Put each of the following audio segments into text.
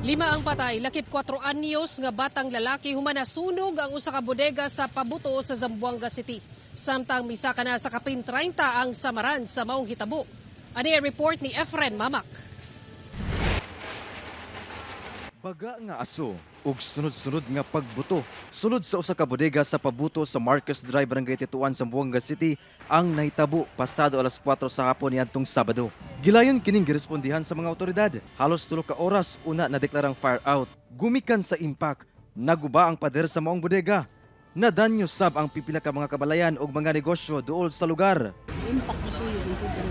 Lima ang patay, lakip 4 anyos nga batang lalaki human nasunog ang usa ka bodega sa Pabuto sa Zamboanga City. Samtang misaka na sa kapin 30 ang samaran sa maong hitabo. Ani ang report ni Efren Mamak. Baga nga aso ug sunod-sunod nga pagbuto sulod sa usa ka bodega sa Pabuto sa Marcos Drive, Barangay Tetuan, Zamboanga City ang nahitabo pasado alas 4 sa hapon niadtong Sabado. Gilayon kining girespondihan sa mga otoridad. Halos 3 ka oras una na deklarang fire out. Gumikan sa impact, naguba ang pader sa maong bodega. Nadanyo sab ang pipila ka mga kabalayan ug mga negosyo duol sa lugar. Impact ko suyo dito pero.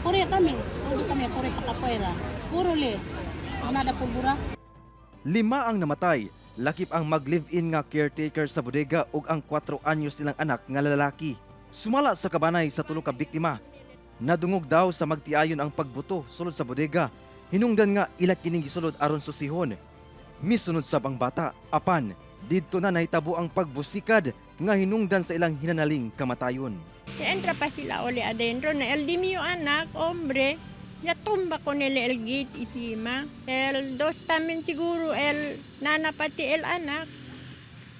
Kore kami, kore kami, kore pa kapoeira. Siguro le. Nada pulbura. Lima ang namatay, lakip ang mag-live-in nga caretaker sa bodega ug ang 4 anyos nilang anak nga lalaki. Sumala sa kabanay sa tulo ka biktima. Nadungog daw sa magtiayon ang pagbuto sulod sa bodega. Hinungdan nga ila kining gisulod aron susihon. Misunod sab ang bata, apan didto na nahitabo ang pagbusikad nga hinungdan sa ilang hinanaling kamatayon. Entra pa sila uli adentro na el di mio anak, hombre, ya tumba con el gate encima. El dos también siguro, el nana pati el anak.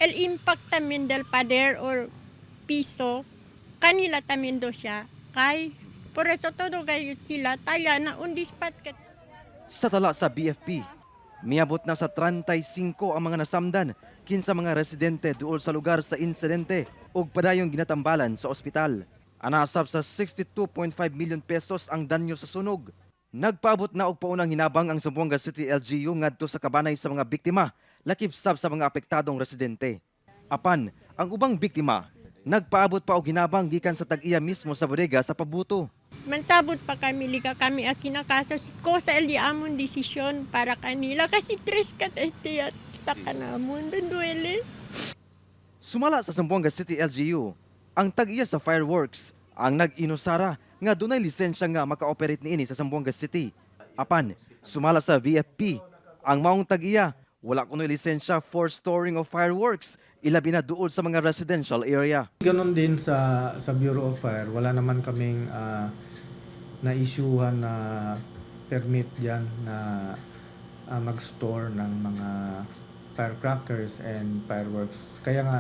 El impact también del pader or piso, kanila también do siya. Kay, por eso todo kayo sila, tala na undispat ka. Sa tala sa BFP, miabot na sa 35 ang mga nasamdan kinsa mga residente duol sa lugar sa insidente ug padayong ginatambalan sa ospital. Anasab sa 62.5 million pesos ang danyo sa sunog. Nagpaabot na og paunang hinabang ang Zamboanga City LGU ngadto sa kabanay sa mga biktima, lakip sab sa mga apektadong residente. Apan, ang ubang biktima nagpaabot pa og hinabang gikan sa tag-iya mismo sa bodega sa Pabuto. Mansabot pa kami, liga kami a kinakaso. Cosa el di amon desisyon para kanila. Kasi tres ka testiyas kita ka namon. Duele. Sumala sa Zamboanga City LGU, ang tag-iya sa fireworks ang nag-inusara nga dunay lisensya nga maka-operate niini sa Zamboanga City. Apan, sumala sa BFP, ang maong tag-iya wala kunoy lisensya for storing of fireworks, ilabi na duol sa mga residential area. Ganon din sa Bureau of Fire, wala naman kaming na-issuehan na permit diyan na mag-store ng mga firecrackers and fireworks. Kaya nga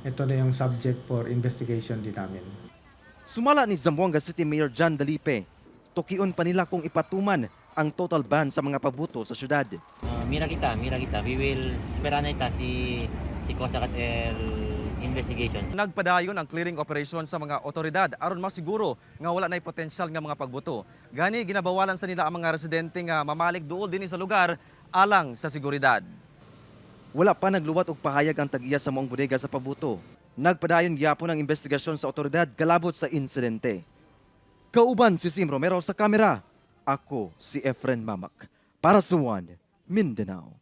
ito na yung subject for investigation din namin. Sumala ni Zamboanga City Mayor John Dalipe, tukion pa nila kung ipatuman ang total ban sa mga pabuto sa syudad. Mira kita, mira kita. We will espera na ita si si cosa kat el investigation. Nagpadayon ang clearing operation sa mga otoridad aron masiguro nga wala nay potensyal nga mga pagbuto. Gani ginabawalan sa nila ang mga residente nga mamalig duol dinhi sa lugar alang sa seguridad. Wala pa nagluwat og pahayag ang tag-iya sa maong bodega sa Pabuto. Nagpadayon gyapon ang investigasyon sa otoridad kalabot sa insidente. Kauban si Sim Romero sa kamera. Ako si Efren Mamak para sa One Mindanao.